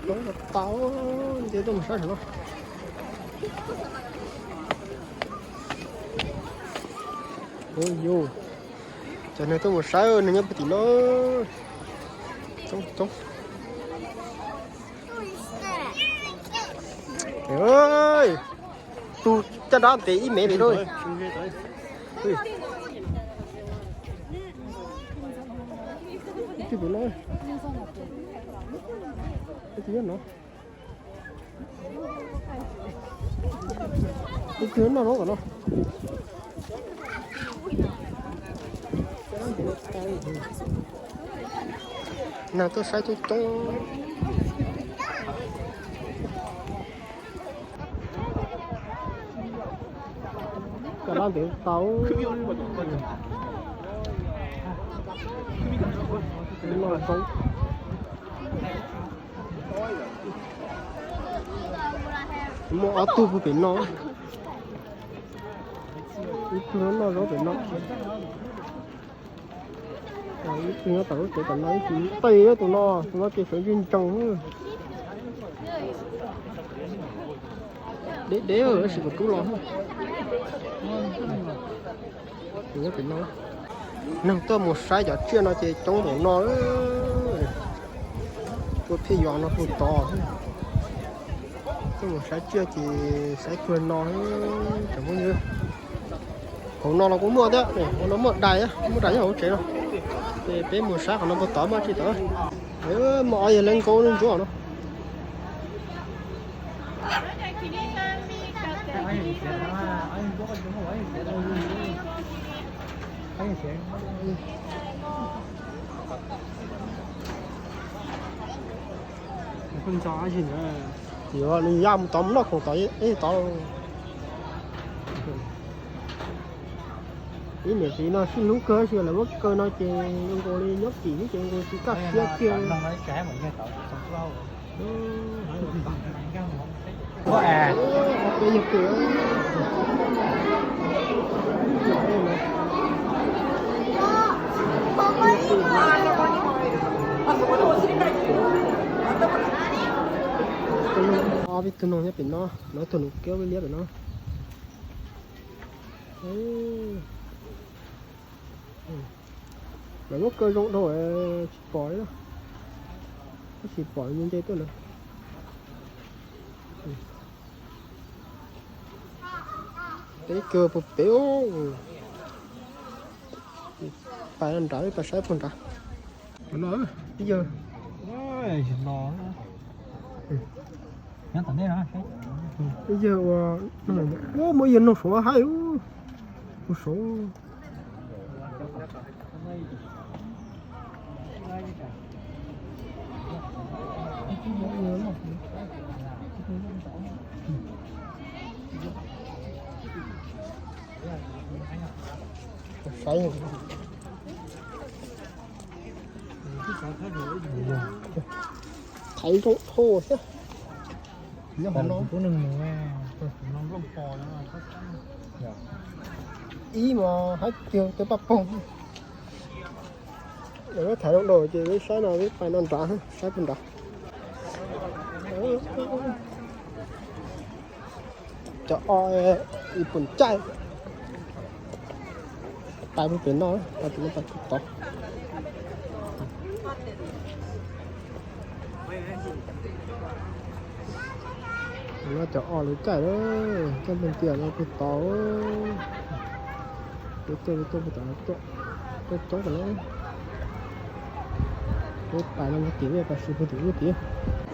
Tau, nce tuaj mus saib saum no. Ua yus, cov neeg tuaj mus saib neeg nyob puag tim no. Coob coob. Tus caj dab ntev ib mev li lauj. Tus no, tus no, tus no noj no tom no. Neeg tuaj saib coob coob. Cov lab ntev tau. Muaj ob tug puag pem no. Ib tug noj zaub pem no. Ib tug nyob tom lub tsev tom no, ib tug tej tus no, tus no ces sawv ntsug ntsoog. Deb deb tab sis kuv rub los. Tus nyob pem no. Neeg tuaj mus saib cov tsiaj no ces coob npaum no. Tuaj phiaj yos no hu tod. Tuaj mus saib tsiaj ces saib cuag no. Cov phooj ywg, hauv no los kuj muaj thiab, hauv no muaj dais, muaj dais nyob hauv tsev no. Ces peb mus saib qhov no puag tod muaj tsi tod. Muaj ob yawg leej nkaub ntsuab no. Yuav nws ya mus tod mus noj khoom tod ib tod. Ib niam txiv no sib hlub kawg, tab sis lawv muab kaw no ces zoo nkaus li nyob kim xwb ces zoo nkaus tsis kaj siab kiag. Ob peb tug noog nyob pem no, lawv tus nus kiab liab pem no. Lawv muab kaw zoo dhau tsis pom li, tab sis pom nce nce tuaj lawm. Peb kaw puag pem, pais nrad, pais saib puag nrad. Ib yawg, ib yawg ua, ua muaj ib yawg noog suav haib ub, ua suav. Thaiv zoo dhau thiab. Ib mas haib tiag, twb paj poog. Lawv muab thaiv zoo dhau ces peb saib no, peb pais no nrad, saib puag nrad. Cov o, ib pum caij. Pais puag pem no, pais pem no pais puag tod. No cov o lawv caij, caij nplooj tiaj no puag tod. Peb tuaj, peb tuaj puag tom no tuaj, tuaj coob tom no. Peb pais no puag tim, pais si puag tim lub tid.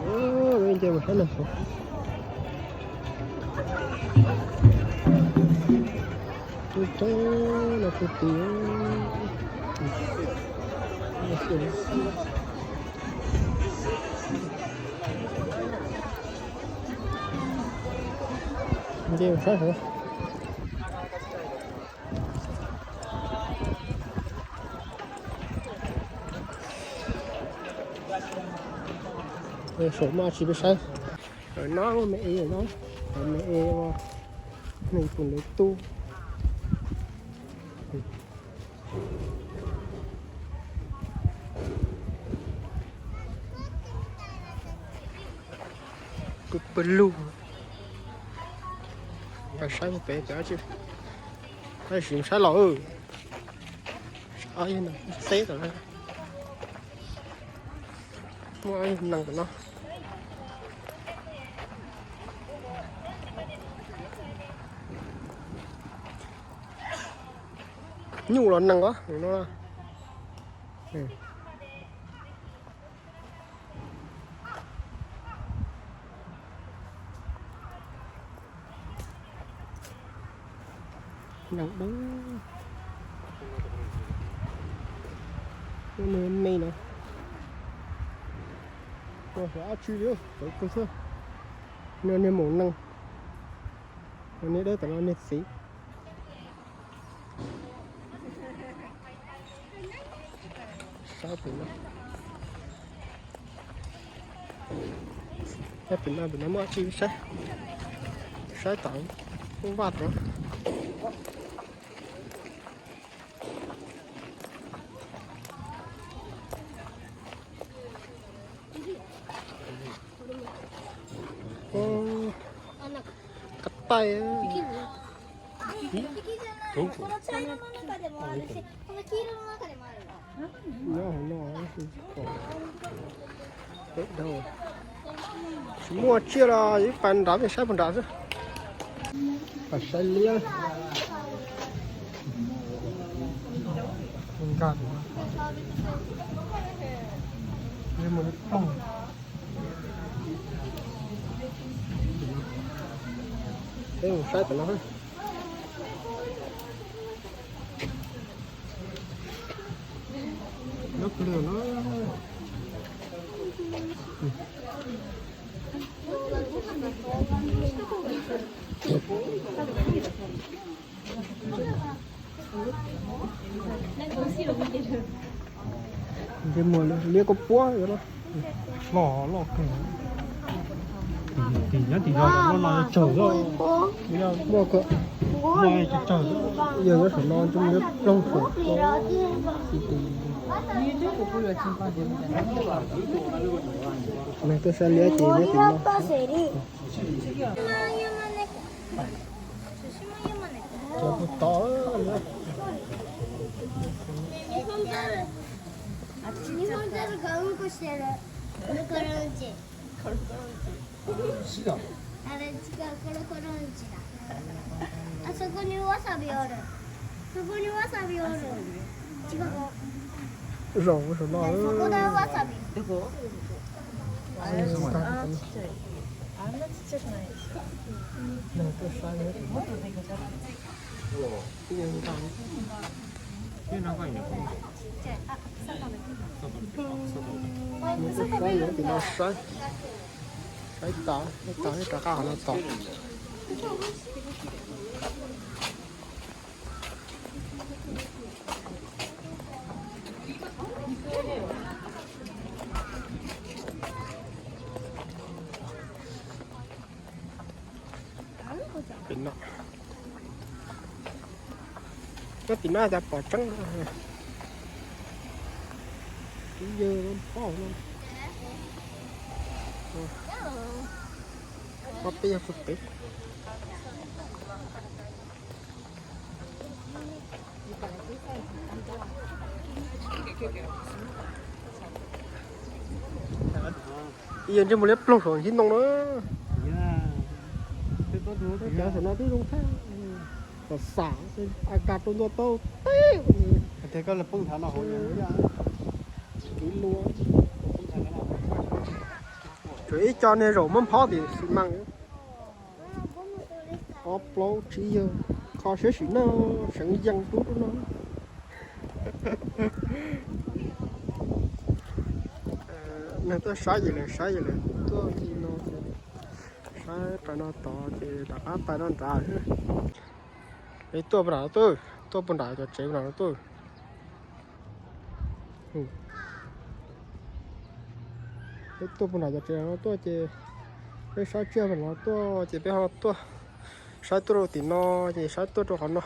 Peb nce mus saib neeg suav. Tuaj coob no puag tim. Nce mus saib saum. Saum no tsis peb saib. Lawv no me es no, lawv me es ua neeg pum lawv tub. Pw pw lug. Pais saib pem pem, tab sis saib los, teb tom muaj nees tom no. Nyuj los nees os no. Nees dub. Me no. Ua dab tsi li, txawv kawg thiab. No niag maum nees. Niag dawb tom no niag txiv. Saib pem no, saib pem no, pem no muaj dab tsi saib. Saib tom vaj tom. Qab taij. Nyob hauv no, pem dau. Tsis muaj tsiaj los ib pas nrad peb saib puag nrad xwb. Pas saib liab. Nkag mus li ploog. Peb mus saib tom no. Lub plig no. Ntsej muag liab koj puab no. Loj loj kawg. Tim nyob tim no no tsawg loj. Muaj kawg. Tsawg. Yog nyob saum no ntsej muag liab ploog saum. Nws tuaj saib liab ces nyob tim no. Cov puag tod. Zaum saum no. Saib, saib tas, saib tas rov qab hauv no tos. Tim no, nyob tim no cas pom tseeb. Twb yawg pob no. Pob peb yog pem. Yog ntsej muag liab ploog saum nthib ntoo na. Cov saum no twb zoo thiab. Xam xam, a kas rau ntua tau teb. Tsuas ib co niag zaum muab nphob tim xi mas. Ob plaub tsib yawg, kho siab sim no, seev yees rub rau no. Neeg tuaj saib ces lawv saib ces lawv tuaj li no, saib pais no tod ces rov qab pais no nrad. Peb tuaj puag nram no tuaj, tuaj puag nram cov tsev puag nram no tuaj. Peb tuaj puag nram cov tsev no tuaj ces peb saib tsiaj puag nram no tuaj ces peb ho tuaj saib tuaj rau tim no ces saib tuaj rau qhov no.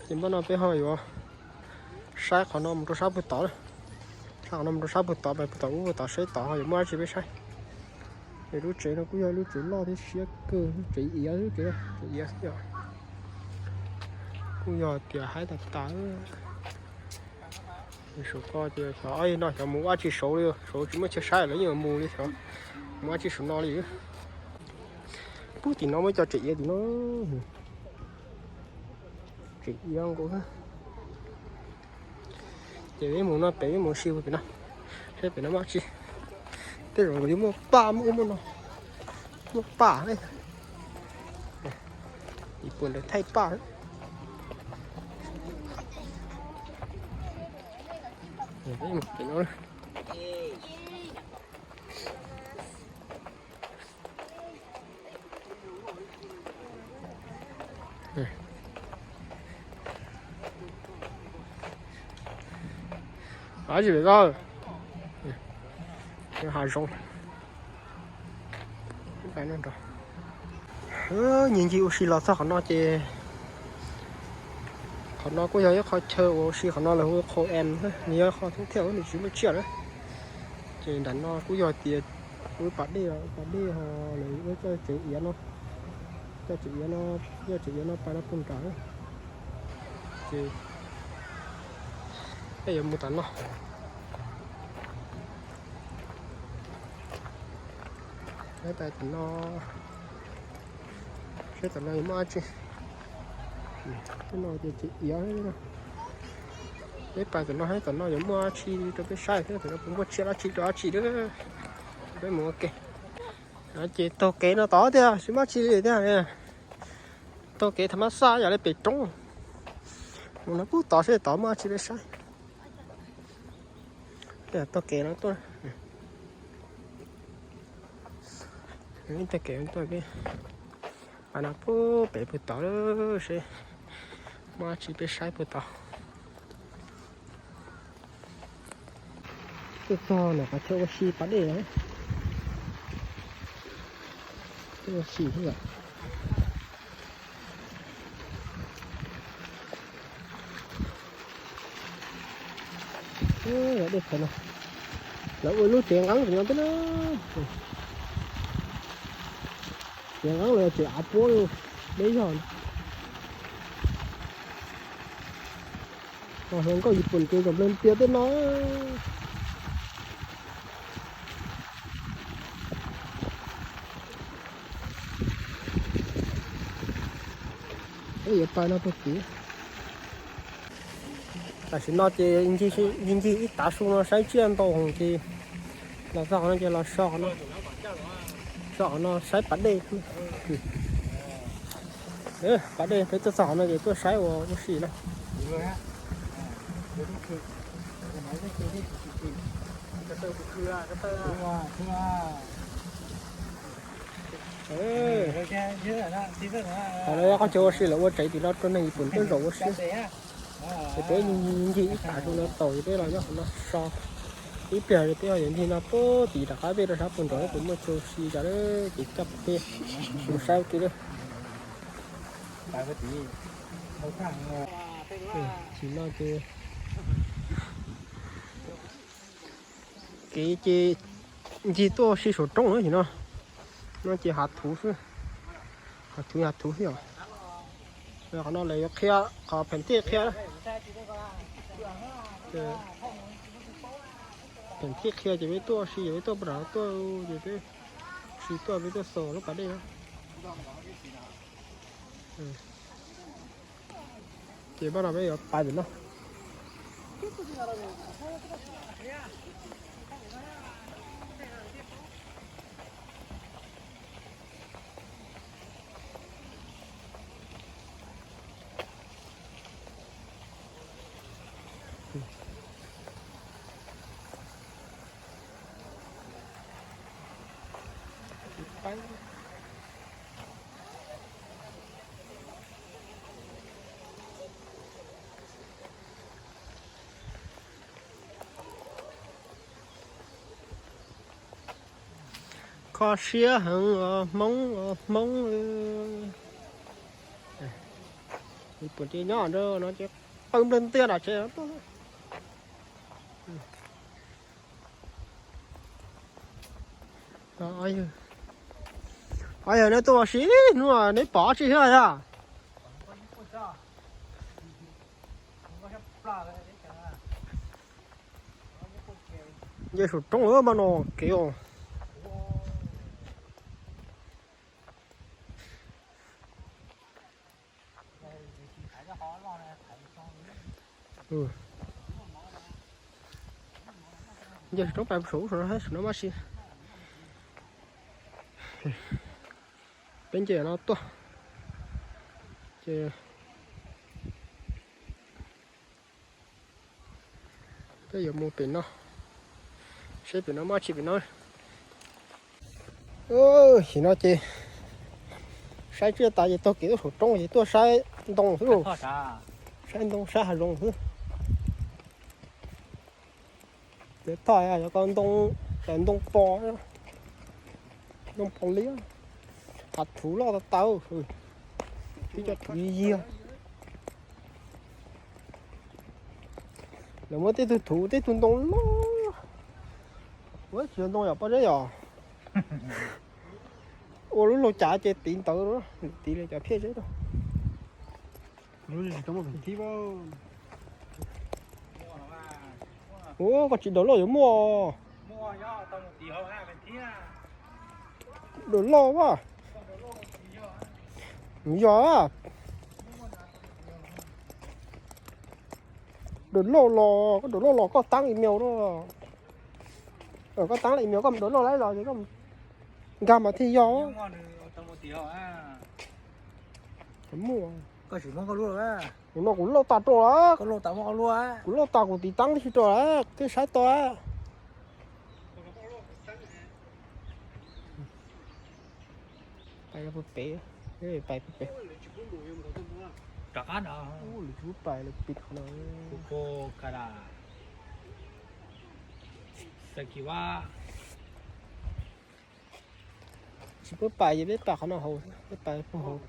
Ces npaj no peb ho yuav saib qhov no mus rau sab puag tod. Saib qhov no mus rau sab puag tod, pais puag tom ub puag tod saib tod ho yuav muaj dab tsi peb saib. Lub tsev no kuj yog lub tsev loj thiab siab kawg, lub tsev iav, lub tsev, tsev iav xwb yom. Kuj yog tias haib tas tas. Saum ko ces xyov no xyov mus ua dab tsi saud li, saud tsis muaj chaw saib lawv yeej mus li xyov mus ua dab tsi saum no li. Pub tim no muaj cov tsev iav tim no. Tsev iav nkaus. Ces peb mus no pem, peb mus ua si pem no, saib pem no muaj dab tsi. Tej zaum yuav muaj paj muaj ub muaj no, muaj paj, ib puas ntawd thaij paj. Peb mus pem no. Dab tsi pem ko? Hav zoov. Ncig ncig ua si los txog qhov no ces qhov no kuj yog ib qho chaw ua si, qhov no lawv hu qhov em, nws yog qhov thoob thiaj nws tsis muaj tsiaj na. Ces nram no kuj yog tias ua pas dej, pas dej ho lawv ua cov tsev iav no, cov tsev iav no, cov tsev iav no pas no puag nram. Ces peb yuav mus tom no. Saib tom no, saib tom no yuav muaj dab tsi. Tom no ces tsev iav. Peb pais tom no saib tom no yuav muaj dab tsi rau peb saib thiab, tom no puas muaj tsiaj dab tsi rau dab tsi thiab. Peb mus ua ke. Ces taug kev no tod thiab tsis muaj dab tsi li thiab. Taug kev thav mab xaj yog li pem roob. Mus no pub tod seb tod muaj dab tsi peb saib. Taug kev no tuaj. Taug kev no tuaj peb, pas no pub pem puag tod seb muaj dab tsi peb saib puag tod. Tuaj txog nram qhov chaw ua si pas dej, ua si thiab. Dej pem no, lawv ua lub tsev nqeeb pem no thiab na. Tsev nqeeb los yog tsev av puab li, deb zog. Hluas nkauj Yis Poom ces zaum nplawg tias tej no. Peb yuav pais no puag tid. Tam sim no ces ncig ncig ib tav su no saib tsiaj ntau heev ces los txog qhov no ces los so qhov no, so qhov no saib pas dej. Pas dej peb tuaj txog qhov no ces tuaj saib ua ua si na. Qhov no yog qhov chaw ua si lawv ua tsev tim no rau neeg Yis Poom tuaj zaum ua si. Ces peb ncig ib tav su no tau ces peb los nyob qhov no so ib pliag, peb ho yuav ncig no puag tim rov qab peb rau sab puag nraud puas muaj chaw ua si cas ces coj peb mus saib ua ke. Tam sim no ces kev ces ncig tuaj ua si saum roob na, no ces hav thuv xwb, hav thuv hav thuv xwb os. Qhov no lawv yuav qhia, qhov pheem thij qhia, pheem thij qhia ces peb tuaj ua si, ces peb tuaj puag nram tuaj ces peb tsis tuaj, peb tuaj xaus lub pas dej na. Ces pab no peb yuav pais tim no. Kho siab heev os Hmoob, os Hmoob. Puas ces nyob ntawd no ces qw nplawg ntiag nram tsev tuaj. Ob yawg Yog neb tuaj ua si hnub neb pom tsi thiab yog? Nce saum roob lawm mas no kev os. Nce saum roob pais saum ub saum no, saum no mas si. Peb nce no tuaj ces peb yuav mus pem no, saib pem no muaj tsi pem no. Tam no ces saib tsiaj tas ces taug kev tuaj saum roob ces tuaj saib ntoo xwb lauj. Saib ntoo saib hav zoov xwb. Cov thoj yog cov ntoo, cov ntoo pos, ntoo pos liab, hav thuv loj tas tas, tib co thuv yiag. Lawv muab tej tug thuv tej tug ntoo loj, ua tsis yog ntoo yom Paj Zeb yom. Ua lub laug cav ces tiv ntawd, tiv li cov phiaj zeb rau. Ua koj tsis daws loj yuav muaj. Daws loj a. Yog a. Daws loj los, koj daws loj los koj taab email, koj taab email koj daws loj lawm los nkag mas thiaj yog. Muaj. Tus no kuv lauj tas rau lawm. Kuv lauj tas kuv tiv taab tib si rau lawm thiaj saib tau. Pais pem, pais pem. Rov qab no. Lawv tsis pub pais, lawv pim qhov no. Tsis pub pais ces peb pais qhov no hauv, peb pais puag hauv.